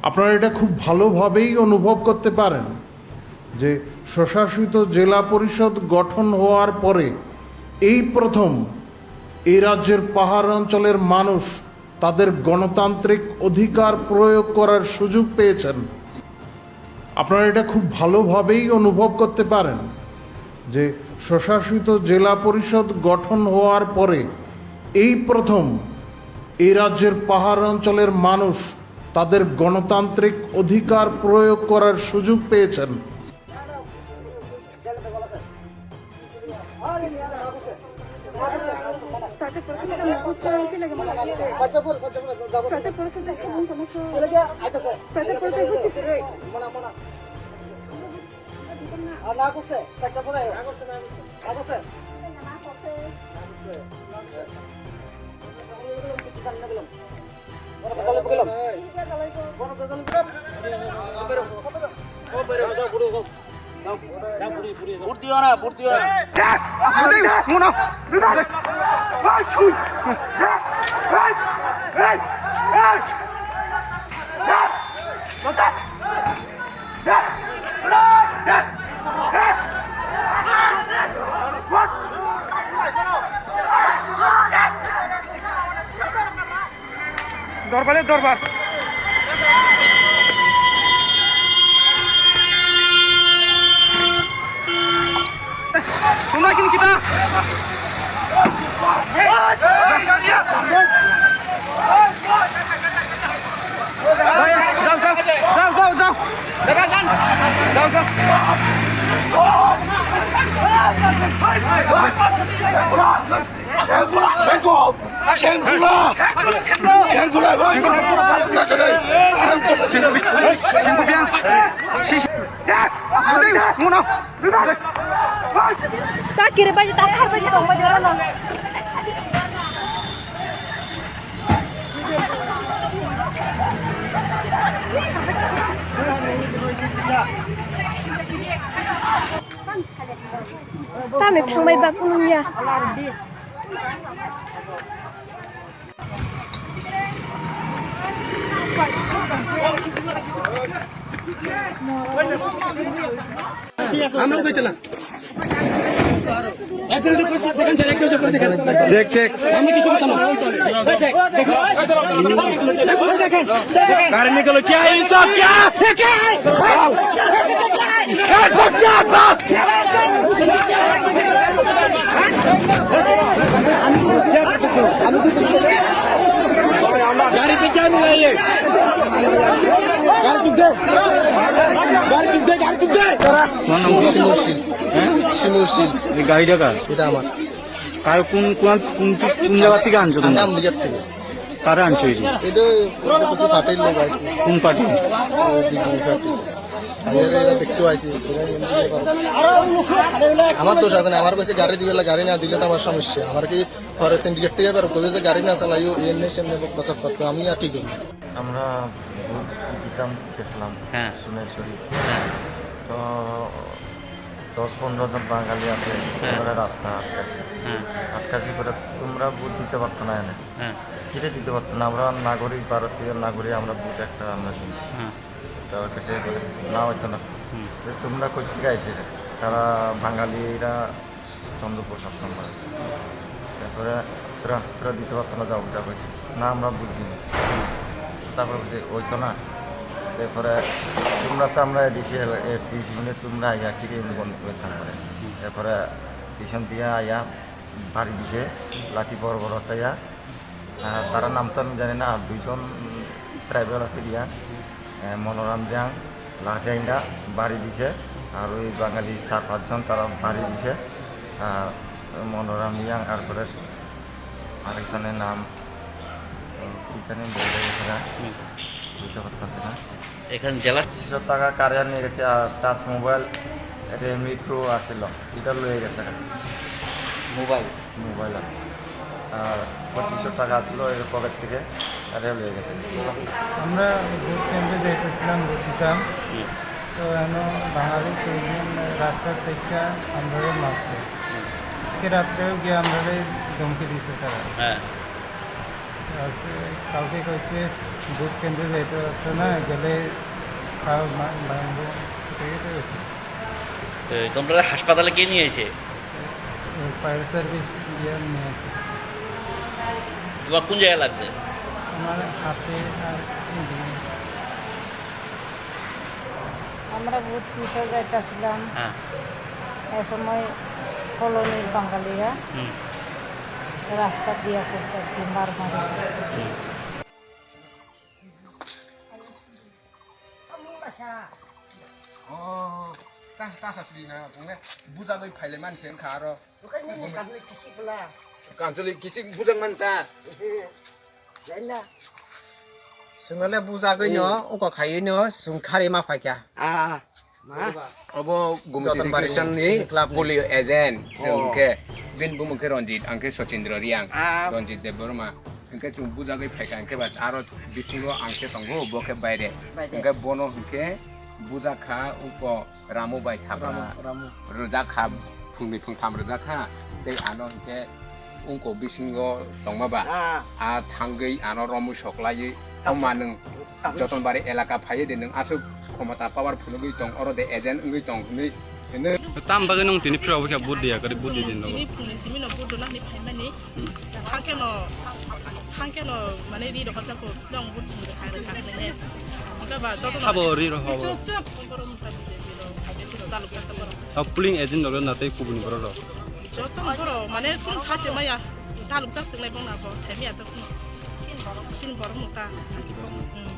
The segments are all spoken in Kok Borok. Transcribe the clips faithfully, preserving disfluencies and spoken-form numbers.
আপনারা এটা খুব ভালোভাবেই অনুভব করতে পারেন যে স্বশাসিত জেলা পরিষদ গঠন হওয়ার পরে এই প্রথম এই রাজ্যের পাহাড় অঞ্চলের মানুষ তাদের গণতান্ত্রিক অধিকার প্রয়োগ করার সুযোগ পেয়েছেন। আপনারা এটা খুব ভালোভাবেই অনুভব করতে পারেন যে স্বশাসিত জেলা পরিষদ গঠন হওয়ার পরে এই প্রথম এই রাজ্যের পাহাড় অঞ্চলের মানুষ তাদের গণতান্ত্রিক অধিকার প্রয়োগ করার সুযোগ পেয়েছেন। Sate porke ta mukut sa, ite lagi mana? Sate porke ta mukut sa, ite lagi aita sa. Sate porke ta mukut sa, ite lagi aita sa. Sate porke ta mukut sa, ite lagi aita sa. Mana, mana. Ah, na kose, sa chapora. Na kose, na kose. Na kose. Na kose. Vote diyo na, vote diyo na. দরবারে দরবার। তোমরা কিন্তু কিতা? যাও, যাও, যাও, যাও, যাও। যাও, যাও। Ta kiri bai, ta thar bai, tong bai, oro no. Tamo thangbai ba kunung ya. আমরা কইতে না। Check, check. गाड़ी निकालो, क्या है ये सब? क्या? ये सब क्या? ये सब क्या? गाड़ी पे क्या मिला ये? गाड़ी तुम दे, गाड़ी तुम दे, गाड़ी तुम दे। তোমার নাম কি? শিমুল শীল। হ্যাঁ? শিমুল শীল। এই গাড়িটা কার? এটা আমার। কার, কোন, কোন, কোন, কোন জায়গা থেকে আনছো আমি তোমরা? আমলিগেট থেকে। কারা আনছো এই যে? এটা কিছু পার্টির লোক আছে। কোন পার্টি? ওই বিজেপি পার্টি। আমি এরা, এরা দেখতেও আইছি। এরা এমনি ব্যাপার। আমার দোষ আছে না, আমার কাছে গাড়ি দিবে, গাড়ি না দিলে তো আমার সমস্যা। আমার কি পরে সিন্ডিকেট থেকে এবার কবে যে গাড়ি না চালাইও, এমনি সেমনি বকবক করতো, আমি আর কি করবো? আমরা ভোট দিতাম গেছিলাম হ্যাঁ। সোনাইছড়ি। হ্যাঁ। তো দশ পনেরো জন বাঙালি আছে, হ্যাঁ। ওরা রাস্তা আটকাইছে। হ্যাঁ। আটকাইছে করে তোমরা ভোট দিতে পারতো না এনে। হ্যাঁ। কিরে দিতে পারতো না? আমরা নাগরিক, ভারতীয় নাগরিক, আমরা ভোট একটা আমরা দিই। হ্যাঁ। তো ওর কাছে বলে, "না, হইতো না।" হুম। তো তোমরা কোথা থেকে আইছে? তারা বাঙালিরা চন্দ্রপুর সাত নম্বরে। তারপরে তোরা, তোরা দিতে পারতো না, যাও, যা কইছে। না, আমরা বুঝি না। তারপরে বলছে, "ওই তো না।" তারপরে তোমরা তো আমরা এডিসি, এসডিসি মানে তোমরা আইয়া কি রে এমনি বন্ধ করে থাকবে। তারপরে পিছন দিয়ে আইয়া বাড়ি দিছে, লাঠি বড় বড় চাইয়া। আহ, তারা নাম তো আমি জানি না, আর দুইজন ট্রাইবাল আছে গিয়া। আহ, মনোরাম রিয়াং, লাহজাইন্দা বাড়ি দিছে, আর ওই বাঙালি চার পাঁচজন তারা বাড়ি দিছে। আহ, মনোরাম রিয়াং, তারপরে আরেকজনের নাম, উম, কি জানি বলে গেছে না, হুম। বুঝতে পারতেছে না। এখানে জেলা পঁচিশশো টাকা কারিয়া নিয়ে গেছে, আর টাচ মোবাইল, রেডমি প্রো আছিল, এটা লয়ে গেছে। মোবাইল? মোবাইল আছে। আর পঁচিশশো টাকা ছিল এর পকেট থেকে, এটা লয়ে গেছে। আমরা ভোট কেন্দ্রে যাইতেছিলাম ভোট দিতাম। হুম। তো এন বাঙালি কয়েকজন রাস্তার থেকে আমরা মারছে। হুম। আজকে রাত্রেও গিয়ে আমরা ধমকি দিছে তারা। হ্যাঁ। আছে, কালকে কইছে বুথ কেন্দ্রে যাইতে পারছে না, গেলে তাও মা-, মারবো, ঠিক আছে? এই, তোমরা হাসপাতালে কে নিয়ে এসে? এই ফায়ার সার্ভিস দিয়ে নিয়ে আসে। তোমার কোন জায়গায় লাগছে? আমার হাতে আর এখানে। আমরা ভোট দিতে যাইতাছিলাম। হ্যাঁ। এ সময় কলোনির বাঙালিরা হুম। রাস্তা দিয়া করছে আর কি, মারামারি। হুম। Oh, tas tas asli na, ne, buja goi phaile man sen kha aro. Bukan ni, kan ni kisik bela. Kan tuli kisik buja man ta. Lain na. Sungale buja goi no, ungko khai no, sung khari ma phai kya. Ah, ma. Obo Gumti Joton Bari Recreation ni ni club ni. Polio agent, Oh. Sung khe, bin bumung khe Ranjit, ang khe Sachindra Riang, Ah. Ranjit Debbarma. Hwnkhe chwng bujagwi phaikha, hwnkhe ba aro bisingo ang khe tongo, bo khe baire. Baire. Hwnkhe bono hwnkhe bujakha uko Ramu bai thapra. Ramu, Ramu. Rwjakha phungni phungtham rwjakha, tei ano hwnkhe ungko bisingo tongma ba. Ah. A thangwi ano romwi soklaiwi, Tamo. Oma nwng Tamo. Jotonbari elaka phaiwi de nwng aswk khomota power phunugwi tong, oro de agent wngwi tong hwnwi. Tam bagwi nwng tini phirok bwkha budi ya, kari budi din nogo. Tini phungni simi no budi nani phaimani. Hangke no, hangke no, mane ri rok hojak ko, nwng budi ni hai rok kha ne. Hangke ba, joto no. Habo ri rok habo. Chuk, chuk. Borok mukha bidi bidi rok, bidi rok, taluk tak borok. Ha, polling agent rok na tei kubuni borok rok. Joto borok, mane kung sa te maya, taluk jak sinai bong na bo, semi ato kung. Sin borok mukha. Hmm.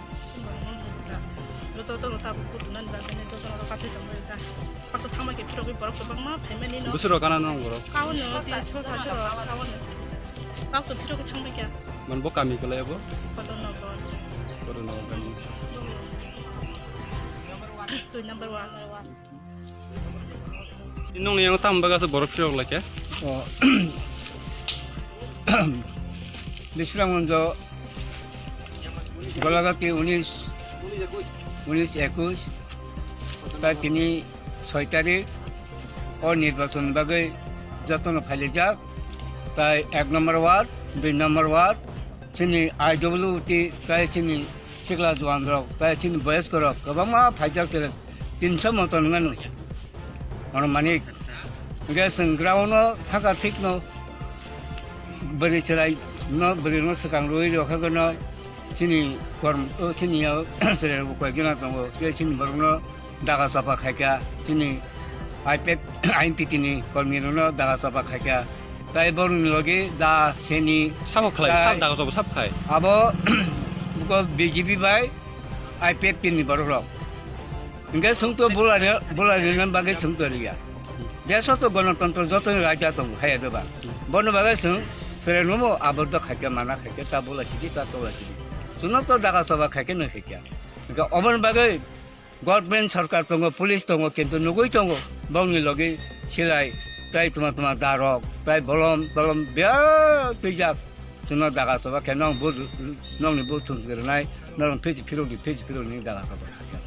Joto to ta buku dunan ba kene joto no kathai tong bai ta. Pakto thangma ke phirogwi borok kwbangma phaimani no. Busuro kana nang borok? Kauno tin so ta so kauno. Pakto phirogwi thangma kya? Man bo kami kwlai bo? Kodo no bor. Kodo no kami. Tui number one. Nungni yang tam baga se borok phirok lai khe? O, Bisramganj, Golagati unis, unis ekus, tai tini soi tarik o nirbachon bagwi jotono phailijak, tai ek number ward, dui number ward, chini I W T, tai chini sikla juan rok, tai chini boyos rok kwbangma phaijak, tere tinso moto nungya nungya. Ono manik, hwnkhe chwng ground no thaka thik no, bwrwi chwrai no, bwrwi no swkang rwi rokha gano, chini korm, o chini o chwrai rok koi gana tongo, tei chini borok no daga chapa khaikha, chini I P F, I P T ni kormi rok no daga chapa khaikha, tai borok ni logi da seni. Sabo khlai, tai sabo daga chapa sabo khai. Abo buko B J P bai I P F T ni borok rok. Hingke chwng to bulai, bulai rwna bagwi chwng to riya. Deso to gonotontro jotoni raida tongo, haiya beba. Bono bagwi chwng chwrai nomo aboddo khaikhe mana khaikhe ta bulai sidi ta tolai sidi. Chwngno to daga choba khaikhe nw khaikhe. Hingke oboni bagwi government sarkar tongo, police tongo, kintu nugwi tongo. Bongni logi silai, tai tuma tuma darok, tai bolom, bolom biya twijak. Chwngno daga choba khe nong bo, nongni bo thum rwnai, norok phiji phirokdi, phiji phirokni daga choba kha khe.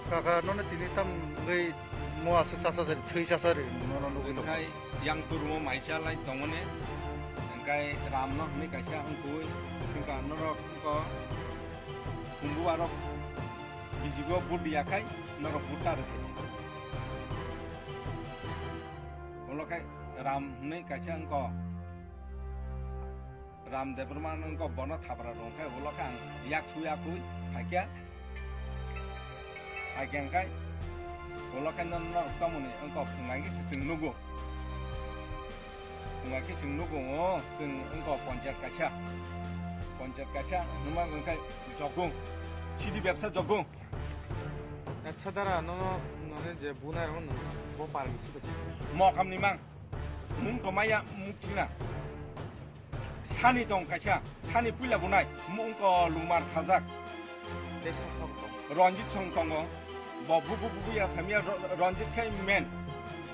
Kaka, nono tini tam wngwi mo aswk chasa jari, thwi chasa ri, nono nugwi tongkha. Hwnkhe yang turumo mai cha lai tongmani, hwnkhe Ramno hwnwi kaisa wngkui, hwnkha norok wngkha Kumbu arok Jibo vote ya khai norok vote ta rwkhe. Ulo khai Ram hwnwi kaisa wngkho. Ram Debbarma wngkho, bono thabra rwng khe ulo khe ang yak su yak hui phaikha. Phaikha hwnkhe ulo khe no norok chamani wngkho phungai khe chwng nugo. Wngkha khe chwng nugo, o, chwng wngkha panchayat kaisa. Panchayat kaisa, hwnma wngkha jogong. Sidi bebsa jogong. Acha dara, nono, noni je bunai rok, bo parmi sida sida. Mokamni mang. Mung to maya muktina. Sani tong kaisa, sani puila bunai, mung ko lumar khajak. Desong song tong. Ranjit song tongo. Bo bubu bubu ya samya Ro-, Ranjit khai men.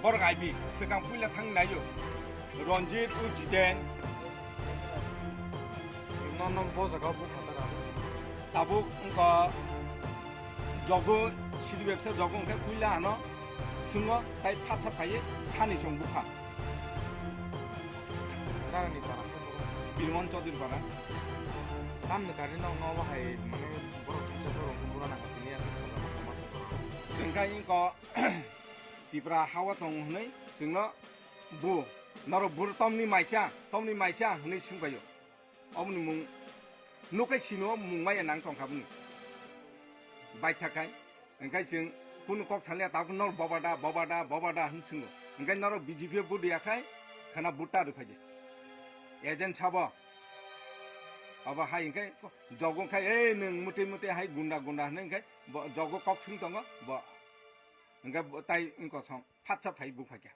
Borok aibi, swkang puila thang nayo. Ranjit u Jiten. No, no, bo jaga bo khatara. Tabuk wngkha jogo, sidi bebsa jogo wngkha puila ano. Swngo, tai phatsa phaiwi sani song bupha. Rangni para khe bo. Birmon Choudhury para. Tamni kari no, no bahai, mane, borok kisa borok khe bura nang tini aswk khaja ma kama khaja. Chwng kha ingko Tipra hawa tong hwnwi chwngno bu, norok bur tomni maisa, tomni maisa hwnwi swngbaio. Oboni mung nukai sino mung maya nang tongkha bini. Baithakai. Hingkai chwng kunu kok salia tabuk nor boba da, boba da, boba da hwn swngo. Hingkai norok B J P o vote ya khai khana vote ta rwphai di. Agent sabo. Abo hai hingkai jogo khai, "Ei nwng muti muti hai gunda gunda," hwnwi hingkai bo jogo kok swng tongo bo. Hingkai bo tai wngkosong phatsa phai buk phaikha.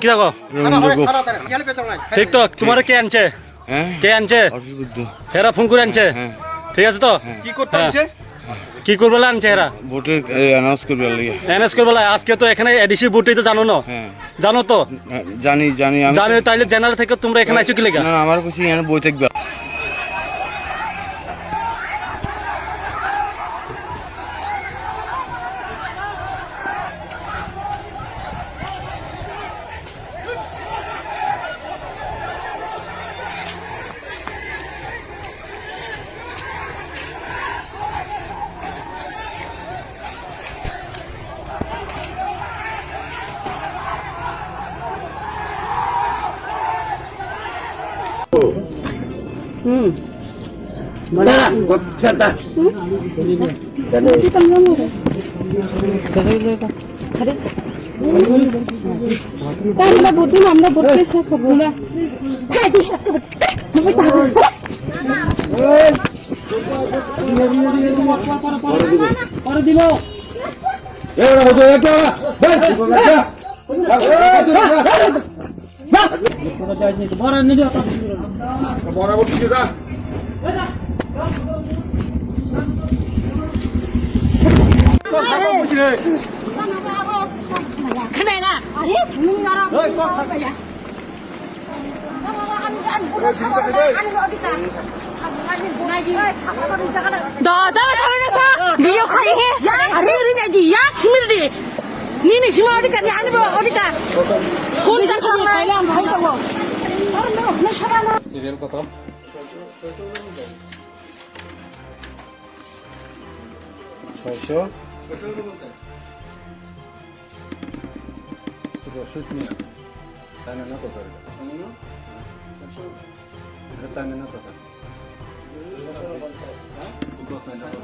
কিতা কো? রবীন্দ্র গোপ। ঠিক তো, তোমার কে আনছে? হ্যাঁ? কে আনছে? অসুবিধা। হেরা ফোন করে আনছে? হ্যাঁ। ঠিক আছে তো? হ্যাঁ। কি করতে হ্যাঁ। আনছে? কি করবে আনছে এরা? ভোটে, এ, অ্যানাউন্স করবে লাগে। অ্যানাউন্স করবে লাগে। আজকে তো এখানে এডিসি ভোট হইতে জানো না? হ্যাঁ। জানো তো? হ্যাঁ, জানি, জানি আমি। জানো তাইলে জেনারেল থেকে তোমরা এখানে আইছো কি লেগা? না, না, আমার কাছে এখানে বই থাকবে। Hmm. Mana? Kota. Hmm? Kita mau. Aduh. Kan udah butuh, nambah butuh, saya sebut. Hei, di. Para dilo. Eh, orang butuh ya, tuh, orang. Hei, butuh ya. Dada, dada, dada, video khai he. Ya, simi di, ya, simi di. Nini sima odhikar ni, ani bo odhikar. Kuni ta simi khai le am khai tongo. Serial koto? Soisho. Soisho ni. Tani na to sir. Tani na to sir.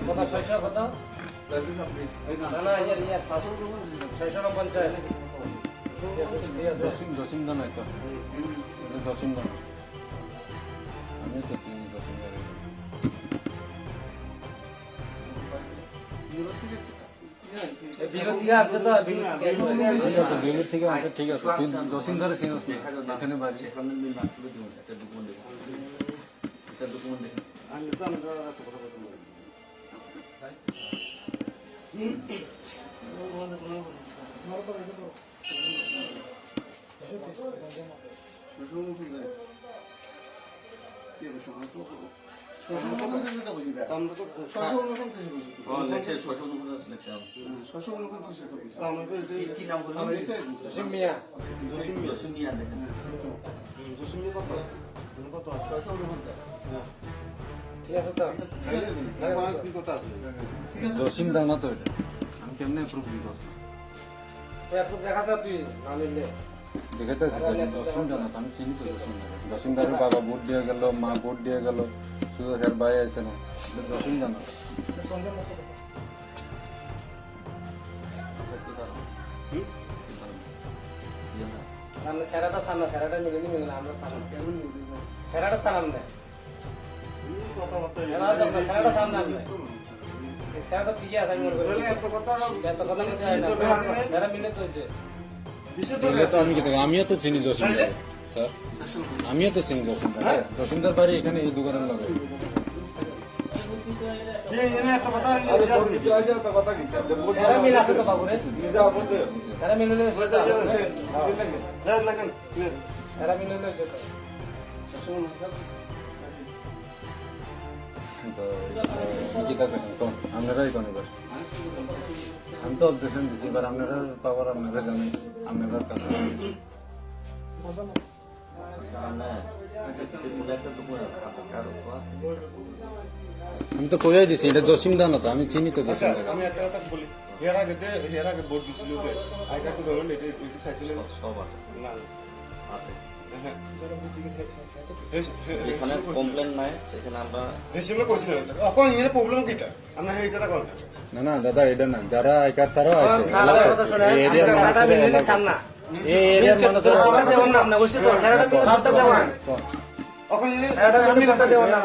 Kota soisho kota? Na, na, iya, iya, pas. Soisho no ponchas. Dosim, dosim da nai to. Dosim da. Ami to tini dosim da. বিরোধী আছে তো, বিরোধী আছে। ঠিক আছে, বিরোধী থেকে আছে, ঠিক আছে। তিন, দশ দিন ধরে তিন আছে। এখানে বাড়ি। ও, লেখছে, ছয়শো ঊনপঞ্চাশ লেখছে। হুম, ছয়শো ঊনপঞ্চাশ এটা বুঝি। কি, কি নাম বললেন? জসিম মিয়া। জসিম মিয়া। জসিম মিয়া লেখেন। হুম, জসিম মিয়া কত? কত? ছয়শো ঊনপঞ্চাশ। হ্যাঁ। ঠিক আছে তো? জসিম দা না তো এটা। আমি কেমনে প্রুফ দিতে পারছি? এ, প্রুফ দেখা যায় তুই না নিলে। দেখাইতেছে তো, জসিম দা না তো, আমি চিনি তো জসিম দা। জসিম দার বাবা ভোট দিয়ে গেল, মা ভোট দিয়ে গেল, শুধু হের ভাই আছে না। এটা জসিম দা না। আমরা সেরাটা সামনে, সেরাটা মিলেনি মিলে না, আমরা সামনে। সেরাটা সামনে। এবার তো সেরাটা সামনে আনবে। সেরাটা ঠিকই আছে, আমি মনে করি। এত কথা বলতে হয় না। এরা মিলে তো হয়েছে। মিলে তো আমি কি দেখবো? আমিও তো চিনি জসিমদার, স্যার। আমিও তো চিনি জসিমদার। জসিমদার বাড়ি এখানে এই দোকানের লগে। এরা মিল আছে তো বাবু রে? এরা মিল হলে হয়েছে তো। এরা মিল হলে হয়েছে তো। তো, কি দরকার? কোন? আপনারাই কোন এবার? আমি তো অবজেকশন দিছি, এবার আপনারা পাওয়ার আপনারা জানেন, আপনারা কাছে। আমি তো কইয়াই দিছি, এটা জসিম দা না তো, আমি চিনি তো জসিম দা। আমি একটা কথা বলি, এর আগে যে, এর আগে ভোট দিছিল যে, আইকার তো ধরুন, এটা, এটা চাইছিলেন? সব, সব আছে। না। আছে। হ্যাঁ। এই, এই, যেখানে এই, কমপ্লেন নাই, সেখানে আমরা এই, সেগুলো করছিলেন। এখন এখানে প্রবলেম কিটা? আমরা এই কথা বলেন। না, না, দাদা, এটা না। যারা আইকার ছাড়াও আছে, সারা এলাকা কথা আছে। শুনে, এই এরিয়ার আমরা মানুষ সারা আছে, মিলে এলাকা সামনা। এই এরিয়ার মানুষ আছে। আমরা যেমন নাম না, ওই সে তো, সারাটা মিলে কোন? সামনা যেমন। কোন? এখন এই সারাটা মিলে সামনা যেমন নাম।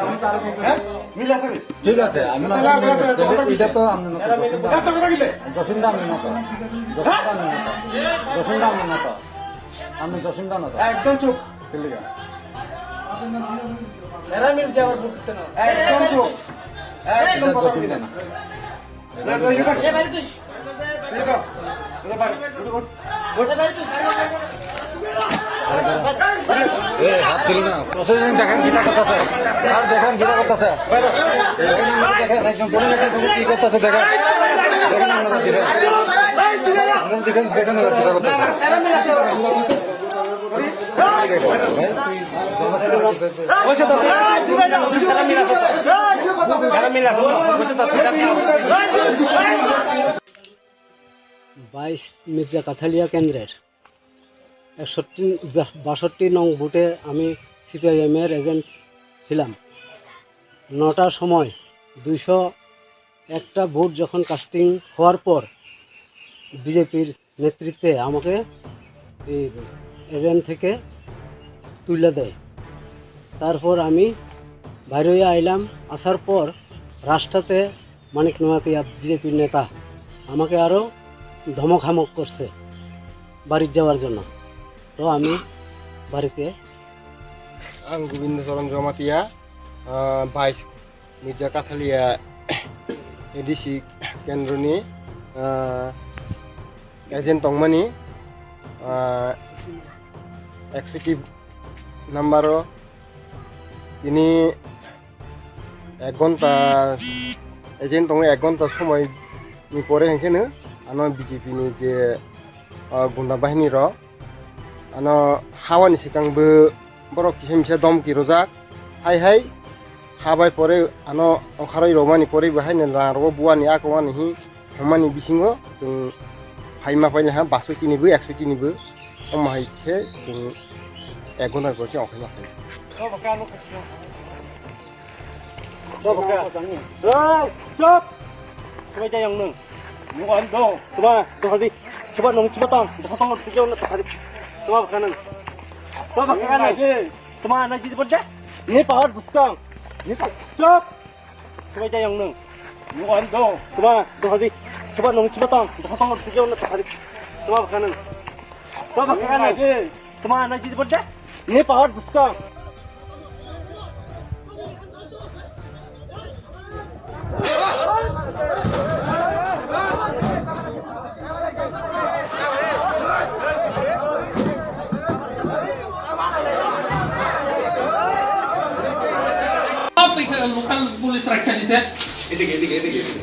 হ্যাঁ? মিল আছে নি? ঠিক আছে, আমি না তাহলে আমরা জানি। তাহলে এটা তো আমরা না জানি। জসিম দা। আচ্ছা, কথা কিলে? জসিম দা আমি না তো। জসিম দা আমি না তো। জসিম দা আমি না তো। আমি জসিম দা না তো। একদম চুপ। ঠিক আছে। এরা মিলছে আবার ভোট দিতে না। একদম চুপ। একদম এটা কথা জসিম দা না। এ ভাই, তুই। এ, হাত দিল না। প্রশাসন দেখেন কিতা করতেছে। স্যার দেখেন কিতা করতেছে। দেখেন, আমরা দেখেন, একজন পুলিশ একজন পুলিশ কি করতেছে দেখেন। দেখেন, আমরা দেখেন। আমরা দেখেন, দেখেন, আমরা কিতা করতেছে। বাইশ মির্জা কাথালিয়া কেন্দ্রের একষট্টি, বাষট্টি নং বুথে আমি সিপিআইএম এর এজেন্ট ছিলাম। নটার সময় দুইশো একটা ভোট যখন কাস্টিং হওয়ার পর বিজেপির নেতৃত্বে আমাকে এই এজেন্ট থেকে তুলে দেয়। তারপর আমি বাইরে আইলাম, আসার পর রাস্তাতে মানিক নোয়াতিয়া বিজেপির নেতা আমাকে আরও ধমক হামক করছে বাড়ির যাওয়ার জন্য। তো আমি বাড়িতে Ang Gobindo Charan Jamatia, ah, vice Mirza Kathalia A D C kendroni, ah, agent tongmani, ah, executive number o tini ek ghonta agent tongo, ek ghonta somoi ni pore hinkhe no ano B J P ni je, ah, gunda bahini rok ano hawani swkang bo borok kisa misa domki rwjak. Hai hai ha bai pore ano ongkharwi romani pore bo haino rang rogo buani ako ani hi hwnmani bisingo chwng phaima paila ha basoi tini bo ekso tini bo omo hai khe chwng ek ghonta pore khe ongkhaima phai. Oi, chop! Sibai jai yang nung. Nung an dong. Tuma, doha di. Sibai nung sibai tong. Doha tong, sibai nung doha di. Tuma baka nung. Tuma baka nung. Tuma na jidi bodja. Ni power buskang. Ni pa, chop! Sibai jai yang nung. Nung an dong. Tuma, doha di. Sibai nung sibai tong. Doha tong, sibai nung doha di. Tuma baka nung. Tuma baka nung. Tuma na jidi bodja. Ni power buskang. Local police rakha dise. এদিকে, এদিকে, এদিকে, এদিকে।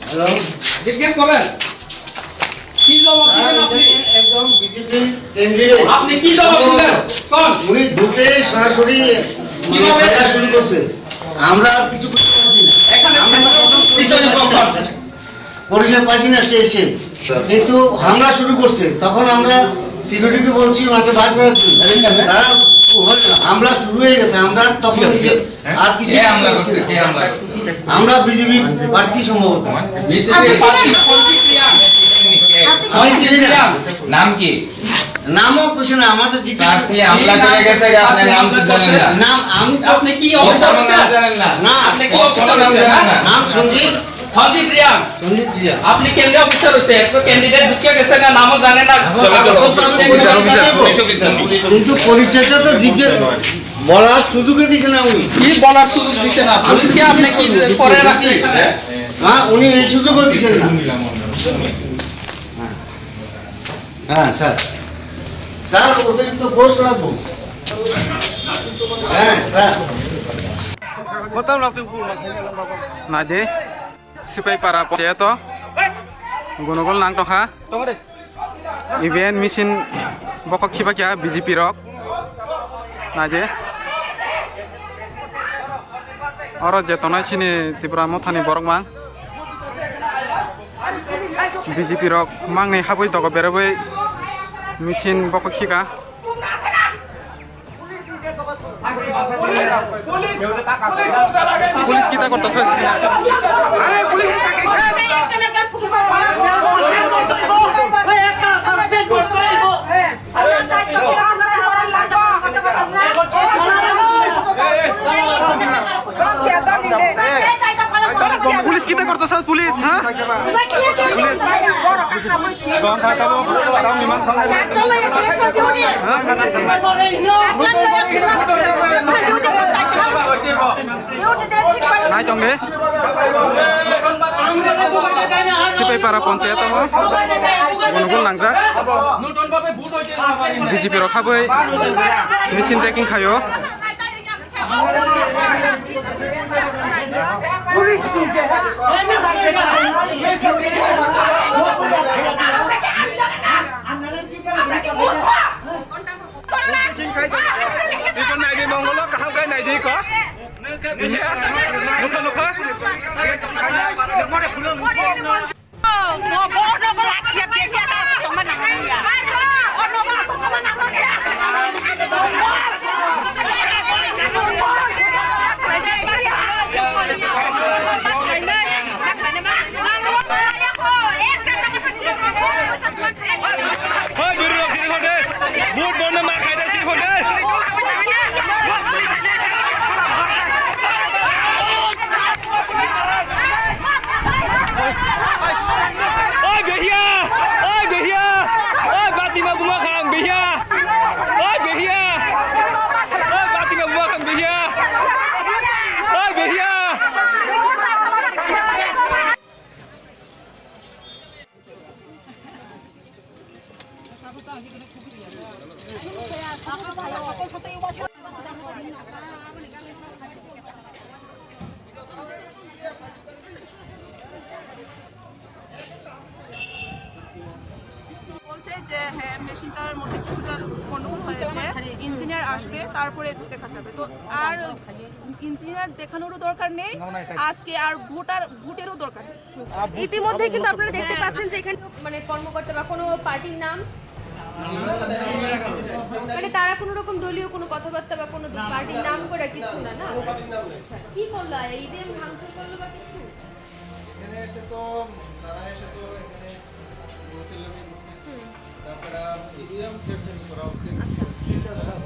হ্যালো? জিজ্ঞেস করেন। কি জবাব দিবেন আপনি? একদম বিজেপি কেন্দ্রীয়। আপনি কি জবাব দিবেন? কোন? উনি ঢুকে সরাসরি কিভাবে? খেলা শুরু করছে, আমরা আর কিছু করতে পারছি না। এখানে আমরা তখন পরিচয় পাচ্ছি না। পরিচয় পাচ্ছি না কে এসে, কিন্তু হামলা শুরু করছে। তখন আমরা সিকিউরিটিকে বলছি ওনাকে বার করার জন্য। তারা বলছে, "হামলা শুরু হয়ে গেছে, আমরা তখন নিজে আর কিছু কে হামলা করতে পারছি করছে? না।" কে হামলা করছে? আমরা বিজেপি প্রার্থী সম্ভবত। বিজেপি আপনি প্রার্থী চিনেন না? কোন কি ক্রিয়া? আপনি আমি চিনি না। নাম কি? নামও কিছু না, আমাদের জিজ্ঞেস আপনি হামলা করে গেছে, আপনি নাম তো জানেন না। নাম আমি তো আপনি কি অফিসার? নাম জানেন না। না। আপনি কি অফিসার? নাম জানেন না। নাম সঞ্জিত। সঞ্জিত রিয়াং। সঞ্জিত রিয়াং। আপনি কেন্দ্রীয় অফিসার হচ্ছে, একটু ক্যান্ডিডেট ঢুকে গেছে না, নামও জানেন না। চলো, চলো, এখন তো আমি অফিসার, অফিসার, পুলিশ অফিসার। কিন্তু পরিচয়টা তো জিজ্ঞেস, বলার সুযোগই দিছে না উনি। কি বলার সুযোগ দিছে না? পুলিশকে আপনি কি করে রাখছে? হ্যাঁ, উনি এই সুযোগও দিচ্ছেন না। হ্যাঁ, স্যার। স্যার, ওদের তো বস লাগবো। হ্যাঁ, sir. Naidi, Sipaipara panchayato gonogol nang tongkha. Even machine bokok khiba kya B J P rok. Naidi. Oro je tongnai chini Tipra Mothani borok mang. B J P rok mangni habwi dogo berabwi machine bokok khika. Police kita korta sir. Police kita korta sir, police, ha? Police. Don tha tabo, tamo miman sangai. Ha? Nai tong de. Sipaipara panchayat o gonogol nangjak. B J P rok habwi machine taking khaio. Iko naidi mongolo kaham kai naidi ko. Iya. Nukha, nukha. Hoi, bwrwi rok chini khode. Vote borno ma khai da chini khode. Oi, behia! Oi, behia! Oi, Fatima buma khang, behia! Oi, behia! Oi, Fatima buma khang, behia! Oi, behia! বলছে যে হ্যাঁ, মেশিনটার মধ্যে কিছুটা গন্ডগোল হয়েছে, ইঞ্জিনিয়ার আসবে, তারপরে দেখা যাবে। তো আর ইঞ্জিনিয়ার দেখানোরও দরকার নেই, আজকে আর ভোটার, ভোটেরও দরকার নেই। ইতিমধ্যে কিন্তু আপনারা দেখতে পাচ্ছেন যে এখানে মানে কর্মকর্তা বা কোনো পার্টির নাম, মানে তারা কোনো রকম দলীয় কোনো কথাবার্তা বা কোনো পার্টির নাম করে কিছু না, না? কি করলো? ইভিএম ভাঙচুর করলো বা কিছু? এখানে এসে তো, তারা এসে তো এখানে বলছিল, হুম। তাছাড়া ইভিএম সেন্সিং করা হচ্ছে। আচ্ছা।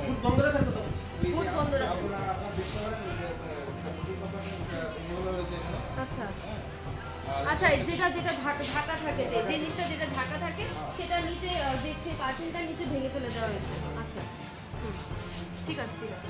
ভোট বন্ধ রাখার কথা বলছি। ভোট বন্ধ রাখার। আপনারা, আপনারা দেখতে পারেন যে, আহ, ভোটিং কম্পার্টমেন্ট, আহ, ভেঙে ফেলা হয়েছে এখানে। আচ্ছা। হ্যাঁ। আর আচ্ছা, যেটা, যেটা ঢাকা, ঢাকা থাকে, যে জিনিসটা যেটা ঢাকা থাকে, সেটা নিচে, আহ, যে সেই কার্টুনটা নিচে ভেঙে ফেলে দেওয়া হয়েছে। আচ্ছা। হুম। ঠিক আছে, ঠিক আছে।